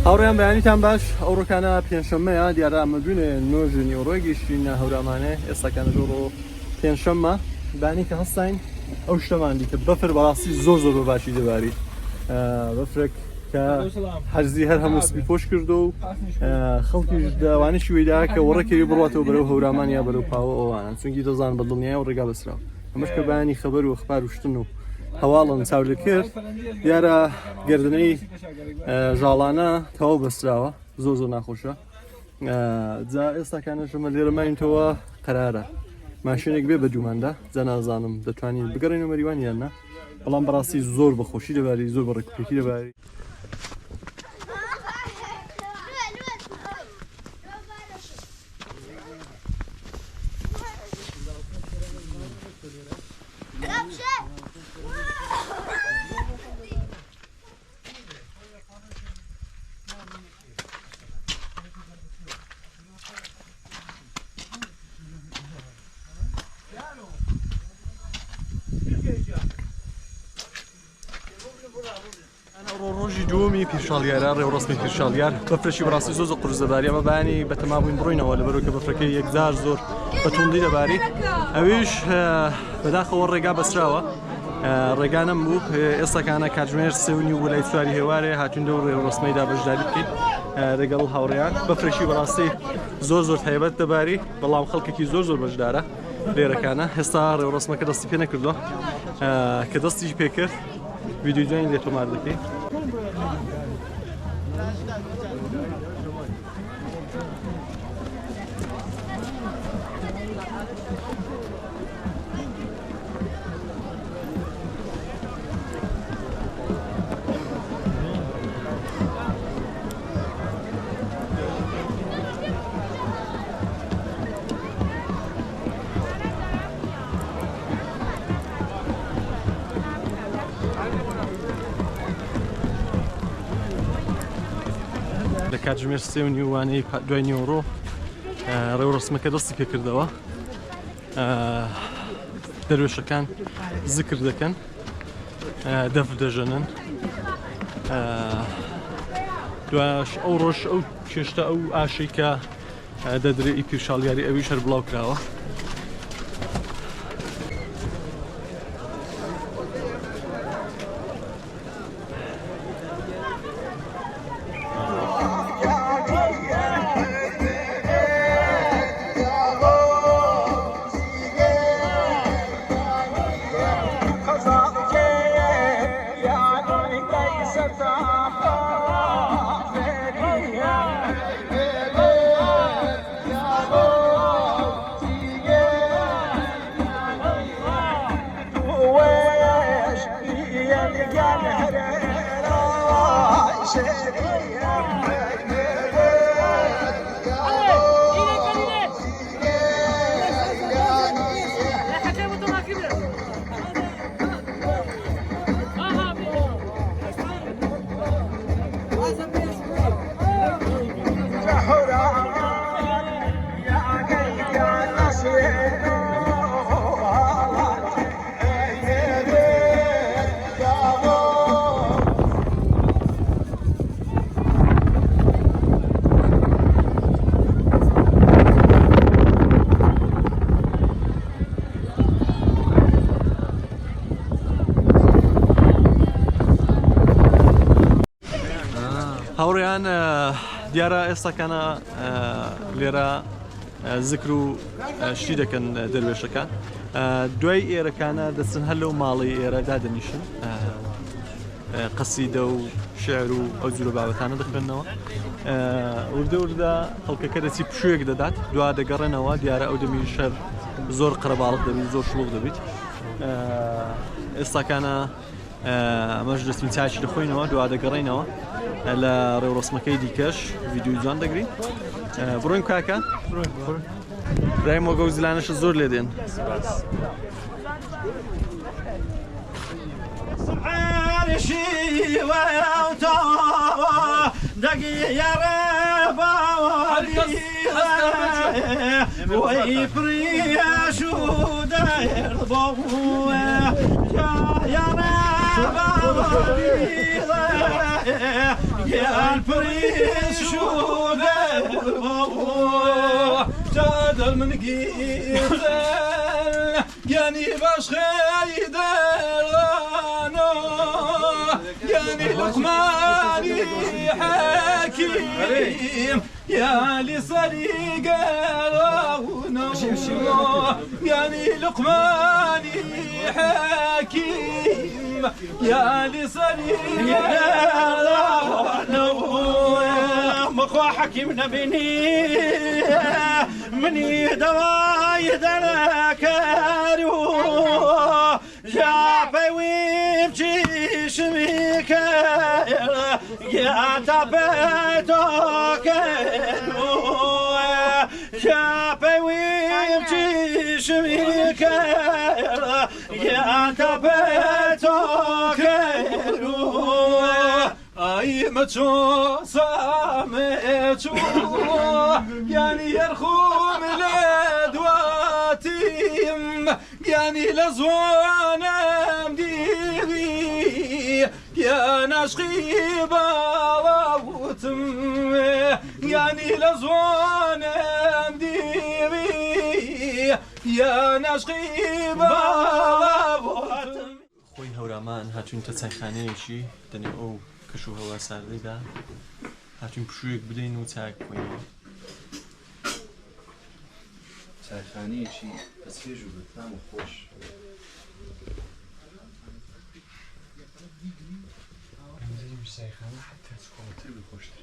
هاوڕێیان بەیانیتان باش ئەوڕۆکانە پێنجشەممەیە دیارە ئەمە دوێنێ نۆژی نیوەڕۆی گەیشتینە هەورامانێ ئێستاکانە ڕۆ پێنجشەممە بانی کە هەستاین ئەو شتەمان دیتە بەفر بەڕاستی زۆر زۆر بە باشی دەباری بەفرێک کە هەرزی هەر هەموو سپی پۆش کردو و خەڵکیش داوانشی ویدا کە وەڕەکەوی بڕاتەوە بەرەو هەورامان یا بەرەو پاوە ئەوانە چونکی دەزان بە دڵنیای و ڕێگا بەسراوە ئەمەش کە بەیانی خەبەر و ئەخبار و شتن و هەواڵم چاو لەکرد دیارە گردنەی ژاڵانە تەواو بەستراوە زۆر زۆر ناخۆشە جا ئێستاکانە ژەمە لێرە ماینتەوە قەرارە ماشێنێک بێ بە دووماندا جا نازانم دەتوانین بگەڕێن و مەریوان یان نا بەڵام بەڕاستی زۆر بەخۆشی دەباری زۆر بە ڕێکوپێکی دەباری. ئەوڕۆ ڕۆژی دووەمی پیرشاڵیارە ڕێوڕەسمی پیرشاڵیار بەفرەشی بەڕاستی زۆر زۆر قورس دەباری ئەمە بەیانی بەتەما بووین بڕۆینەوە لەبەرەوە کە بەفرەکەی یەکجار زۆر بە توندی دەباری ئەویش بەداخەوە ڕێگا بەسراوە ڕێگا نەم بوو ئێستاکانە کاتژمێر سێ و نیو بوو لای چواری هێوارێ هاتوین لەو ڕێوڕەسمەیدا بەشداری بکەین لەگەڵ هاوڕێیان بەفرێکی بەڕاستی زۆر زۆر تایبەت دەباری بەڵام خەڵکێکی زۆر زۆر بەشدارە لێرەکانە هێستا ڕێوڕەسمەکە دەستی پێ نەکردووە کە دەستی پێکرد ڤیدیۆی جوانی لێ تۆمار دەکەین. لە کاتژمێر سێ و نیوانەی دوای نیوەڕۆ ڕێوڕسمەکە دەستی پێکردەوە دەروێشەکان زکر دەکەن دەف دەژەنن دواش ئەو ڕۆژ ئەو چێشتە ئەو ئاشەی کە دەدرێ ئی پیرشاڵیاری ئەویش هەر بڵاو کراوە. هاوڕێیان دیارە ئێستاکانە لێرە زکر و شتی دەکەن دەروێشەکان دوای ئێرەکانە دەچن هەر لەو ماڵی ئێرە دادەنیشن قەسیدە و شعر و ئەو جورە بابەتانە دەخوێنەوە وردە وردە خەڵکەکە دەچی پشوویەک دەدات دوا دەگەڕێنەوە دیارە ئەو دەمی شەر زۆر قەرەباڵغ دەبیت زۆر شلوغ دەبیت ئێستاکانە ئەمەش دەستین چاکی دەخۆینەوە دوا دەگەڕینەوە لە ڕێوڕسمەکەی دیکەش ڤیدیۆی جوان دەگرین بڕۆین کاکە برایم وەگە و زلانەشە زۆر لێ دێن. خۆی هەورامان هاتوینتە چایخانەیەکی دەنێ ئەو کەش و هەوا ساردەیدا هاتوین پشوویەک بدەین و چاک بخۆینەوە. چایخانەیەکی بەچێژ و بەتام و خۆش. چایخانە حتا چکۆڵەتر بێ خۆشتر.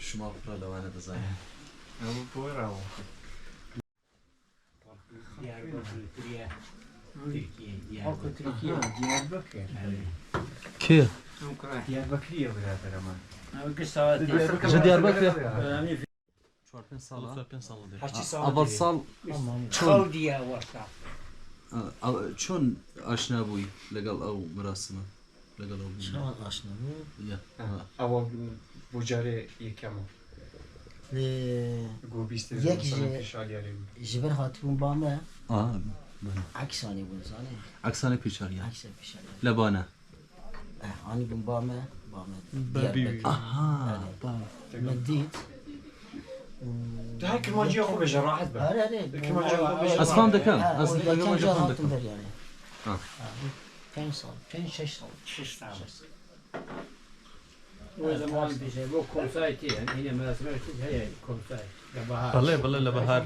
شما پڕە لەوانە دەزانین. کێ؟ ژە دیاربەکرە؟ چوار پێنج ساڵە ئەڤەڵ ساڵ چۆن چۆن ئاشنا بووی لەگەڵ ئەو مەراسمە لەگەڵ ئەو چۆن ئاشنا بوو؟ ئەوە بۆ جارێ یەکەمە یەک ji ber hatibûn ba me عەکسانی بوون زانێ عەکسانە پیچاریان عەکسە پیشانیان لە بانە ئانی بوون با me با me ئەها من دیت هەر کرمانجی خۆ بێژە ڕاحەت بە هەر هەرێ ئەز فام دەکەم ئەز یەکەم جار فام هاتم دەکەم بەر یانێ آه. پێنج ساڵ پێنج شەش ساڵ شش ساڵ. شەش ساڵ. زمان بيجي بو كومسايتي يعني هنا مراسم هي كومساي لبهار بەڵێ بەڵێ لە بەهار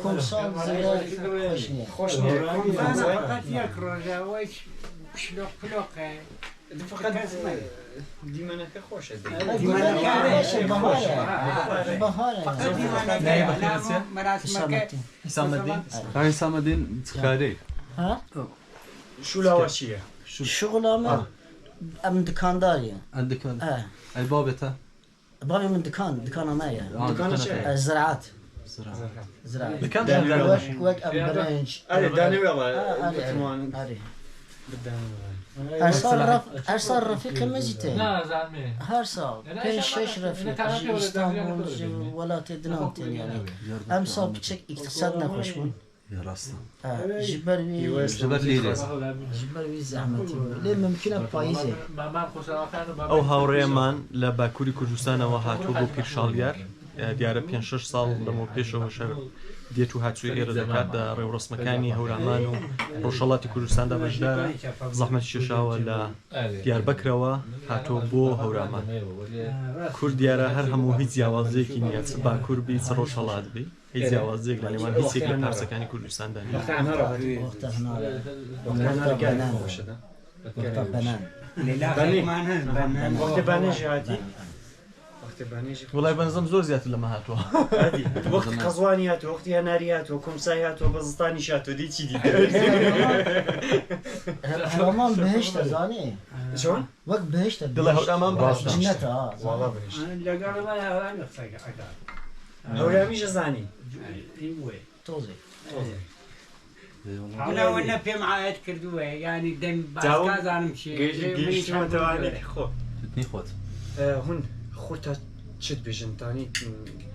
کۆمساڵ زیاد خۆش نییە خۆش نییە فقط یەک ڕۆژاوای شلۆق پلۆقە فقط دیمەنەکە خۆشە باشە، بەهارە بەهارە مراسمەکە حیسامەدین حیسامەدین چ کارەی ها شو لاوە چییە شغلامە ئەم دکانداریە عندك ئە ئەی بابێتە بابی من دکان دکانە مایە دکانە چییە؟ زراعات زراعة. زراعات لە کام وەک وەک ئەم برنج ئەرێ دانەوێڵە ئەرێ بتمان ئەرێ بدانەوێڵە هەر ساڵ هەر ساڵ ڕەفیقی مەزیتێ هەر ساڵ پێنج شەش ڕەفیق ji ئیستانبوڵ ji وڵاتێ دنان تێن یانێ ئەم ساڵ بچێک ئیقتصاد نەخۆش بوون يا راسته ji ber wî ji ber لێرە ji ber wî زەحمەتی بوو لێ ممکنە پاییزێ ئەو هاوڕێمان لە باکووری کوردستانەوە هاتووە بۆ پیرشاڵیار دیارە پێ شەش ساڵ لەمەوە پێشەوە شەر دێت و هاتووی ئێرە دەکات لە ڕێوڕسمەکانی هەورامان و ڕۆژهەڵاتی کوردستاندا بەشدارە زەحمەتی کێشاوە لە دیاربەکرەوە هاتووە بۆ هەورامان کورد دیارە هەر هەموو هیچ جیاوازیەکی نییە چ باکوور بی چ ڕۆژهەڵات بی هیچ جیاوازیەک لە نێوان هیچ یەک لە پارچەکانی کوردستاندا نییە وەختە هەنارە وەختە بەنان وەختە بەنان وەختە بانە ژاتی. وەختی بانێژی وڵای بەنزم زۆر زیاتر لەمە هاتووە. وەختی قەزوانی هاتووە، وەختی هەناری هاتووە، کۆمسای هاتووە، بەزستانیش هاتووە، دی چی دی؟ هەورامان بەهشتە زانێ. چۆن؟ وەک بەهشتە. دڵێ هەورامان بەهشتە. جنەتە. واڵا بەهشت. لەگەڵ من هەورامی قسەکە ئەکات. هەورامیشە زانی. ئیوێ. تۆزێ. ئەوە نە پێم عایەت کردووە یانی دەم باسکا زانم چییە. گەیشتمەتەوانێک خۆ. توتنی خۆت. هون خورتا چت بێژن تانی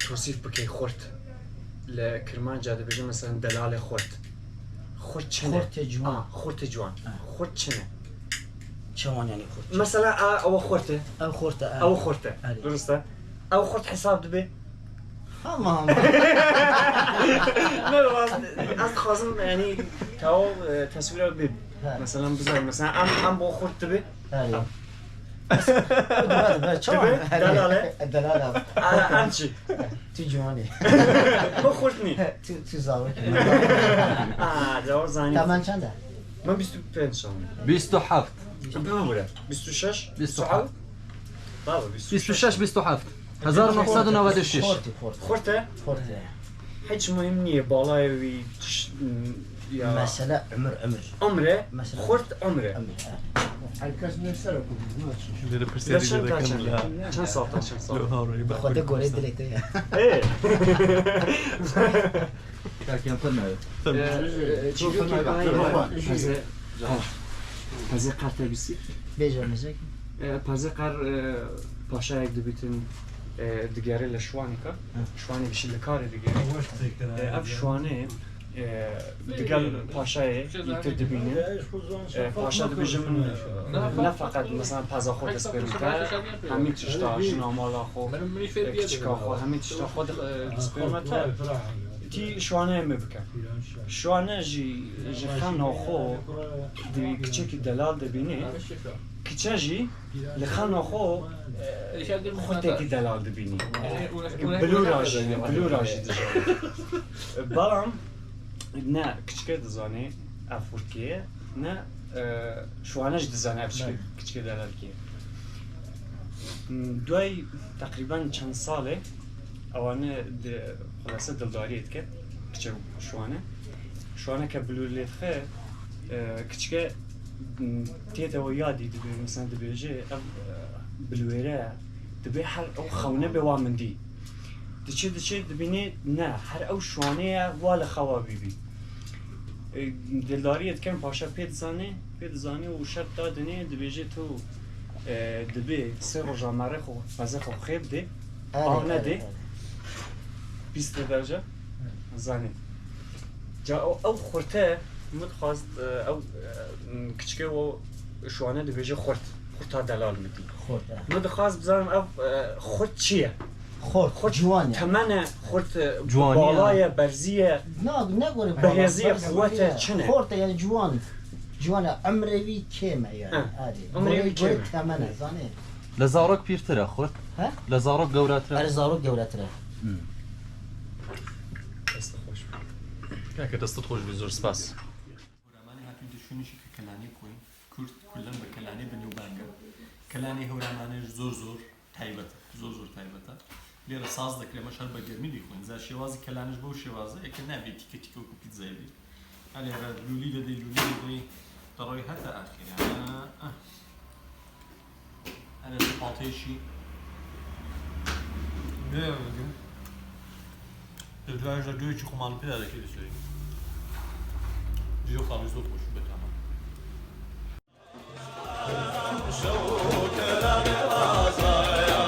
تۆسیف بکەی خورت لە کرمانجا دەبێژن مەسەلەن دەلالێ خورت خورت چنە؟ خورتێ جوان. خورتێ جوان. خورت چنە؟ چۆن یانی خورت؟ مەسەلەن ئەوە خورتێ؟ ئەو خورتە. ئەوە خورتە. دروستە؟ ئەو خورت حساب دبێ؟ هەمە هەمە. ئەس دخوازم ینی تاو تەسویرە بێ مەسەلەن بزانم مەسەلەن ئەم ئەم بۆ خورت دبێ؟ دەلالێ؟ دەلالە. ئەم چی؟ تو جوانی. بۆ خورت نی؟ تو زاوەکی. جواب زانی. تەمەن چەندە؟ من 25 ساڵم. 27. ببورە 26 27. بابا 26 27. 1996. خورتی خورت. خورتە؟ خورتە. هیچ مهم نییە باڵایەوی مەسەلە عمر عمر. عمرێ؟ مەسەلە خورت عمرێ. عمر. هەرکەس نووسەرە کوردی لێرە لە پرسیاری چەند لێ تا دەکەم چەند؟ لە چەند ساڵ تا چەند ساڵ؟ لەو هاوڕێی خۆ دە گۆرەی دلێ تەیە. ئێ کاکیان فەرمایە. پەزێ قەرتە بیسی؟ بێژە مزێکی. پەزێ قەر پاشایەک دەبیتن دگەرێ لە شوانێکە شوانێکیشی لە کارێ دگەرێ ئەف شوانێ دگەل پاشایێ ئیتر دەبینن پاشا دەبێژە من نە فقط مەسەلەن پەزا خۆ دەست پێرمتە هەمی تشتا ژنا ماڵا خۆ کچکا خۆ هەمی تشتا خۆ دەست پێرمەتە تی شوانەیە مێ بکە شوانە ژی ژی خەنا خۆ کچێکی دەلال دەبینێ کچە ژی لە خەنا خۆ خۆتێکی دەلال دەبینی بلوراژی بلوراژی دژێ بەڵام نە کچکە دەزانێ ئەفورکێ نە شوانەش دەزانێ ئەف کچکە دەلالکێ دوای تقریبا چەند ساڵێ ئەوانە خلاصە دڵداریت کرد کچە شوانە شوانە کە بلور لێتخە کچکە تێتەوە یادی دەبێ مەسەن دەبێژێ ئەم بلوێرە دەبێ هەر ئەو خەونە بێ وا مندی دەچێ دەچێ دەبینێ نا هەر ئەو شوانەیە وا لە خەوا بیبی دلداریت کەم پاشا پێ دزانێ پێ دزانێ و شەرت دادنێ دەبێژێ تۆ دەبێ سێ ڕۆژە مەڕێ خۆ پەزە خۆ خێ بدێ ئاو نەدێ 20 دەرەجە زانێت جا ئەو خورتە متخواست ئەو کچکە و شوانە دەبێژێ خورت خورتا دەلال مدی من دخواست بزانم ئەو خورت چییە؟ خورت خورت جوانە. تەمەنە خورت جوانیە. باڵایە بەرزیە نا نەگۆرێ بەهێزیە قوتە چنە؟ خۆرتە یعنی جوان جوانە عمرەوی کێمە یعنی ئارێ عمرەوی کێمە. تەمەنە زانێ لە زاڕۆک پیرترە خورت؟ ها؟ لە زاڕۆک گەورەترە؟ ئەرێ زاڕۆک گەورەترە. دەستت خۆش بێ. کاکە دەستت خۆش بێ زۆر سپاس. هەورامانی هاتوویتە شوێنێکی کە کەلانەی کۆین کورد کولەن بە کەلانەی بەنێوبانگە کەلانەی هەورامانێش زۆر زۆر تایبەتە زۆر زۆر تایبەتە لێرە ساز دەکرێت مەش هەر بە گەرمی دەیخۆین جا شێوازی کەلانەش بەو شێوازە یەکە نابێت تیکە تیکە وەکو پیتزای بێت ئەلێرە لولی دەدەی لولی دەدەی دەڕۆی هەتا ئاخیرە ئەرێ پاڵتەیەکی لە دوایشدا گوێکی خۆمان پێدا دەکەی دەسوێ جیۆ خاڵی زۆر خۆش بەتامە. شەو کەلانێ ڕازایە.